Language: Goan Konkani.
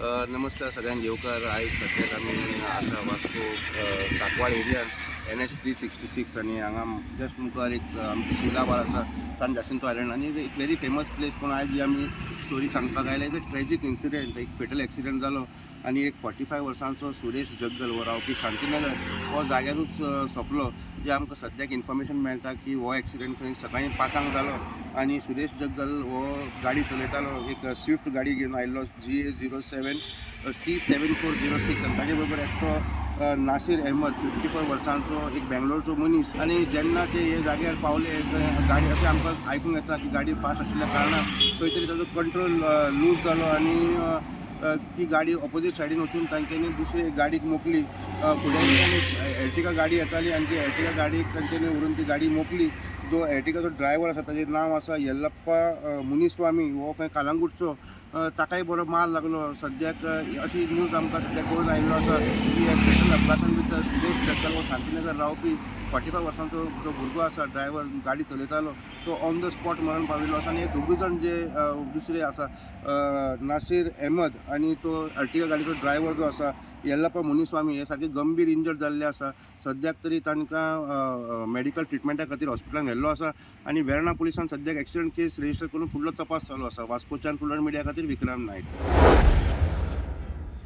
नमस्कार सगळ्यांक येवकार. आयज सद्याक आमी आसा वास्को, सांकवाळ एरियान, NH 366 आनी हांगा जस्ट मुखार एक आमची शिला बार आसा, सान जासिंतो आयलंड आनी एक व्हेरी फेमस प्लेस. पूण आयज ही आमी स्टोरी सांगपाक आयल्या, एक ट्रेजीक इन्सिडेंट, एक फेटल एक्सिडंट जालो आनी एक 45 वर्सांचो सुरेश जग्गल हो रावपी शांतीनगर, हो जाग्यारूच सोंपलो. जे आमकां सद्याक इन्फॉर्मेशन मेळटा की हो एक्सिडंट खंय सकाळीं 5 जांक जालो आनी सुरेश जग्गल हो गाडी चलयतालो, एक स्विफ्ट गाडी घेवन आयिल्लो, GA 07 C 7406 आनी ताजे बरोबर एकटो नासीर अहमद, 54 वर्सांचो एक बेंगलोरचो मनीस. आनी जेन्ना ते हे जाग्यार पावले थंय गाडी, अशें आमकां आयकूंक येता की गाडी फास्ट आशिल्ल्या कारणान खंय तरी ताजो कंट्रोल लूज जालो आनी अ, अ, ती गाडी ऑपोजीट सायडीन वचून तांच्यांनी दुसरी एक गाडीक मोखली. फुड्यान एक एर्टिगा गाडी येताली आनी ती एर्टिगा गाडीक तांच्यांनी व्हरून ती गाडी मोखली. जो एर्टिगाचो ड्रायव्हर आसा, ताजें नांव आसा यल्लप्पा मुनिस्वामी, हो खंय कालांगूटचो. ताकाय बरो मार लागलो. सद्याक अशी न्यूज आमकां सद्याक कळून आयिल्लो आसा की ह्या फेटल अपघातान भितर सुरेश जग्गल हो शांतीनगर रावपी 45 वर्सांचो जो भुरगो आसा, ड्रायव्हर, गाडी चलयतालो, तो ऑन the spot मरण पाविल्लो आसा. आनी हे दोगूय जाण जे दुसरे आसा, नासीर अहमद आनी तो अर्टिगा गाडीचो ड्रायव्हर जो आसा यल्लप्पा मुनिस्वामी, हे सारके गंभीर इंजर्ड जाल्ले आसा. सद्याक तरी तांकां मेडिकल ट्रिटमेंटा खातीर हॉस्पिटलान व्हेल्लो आसा आनी वेर्णा पुलिसान सद्याक एक्सिडंट केस रजिस्टर करून फुडलो तपास चालू आसा. वास्कोच्यान प्रुडंट मिडिया खातीर विक्रम नायक.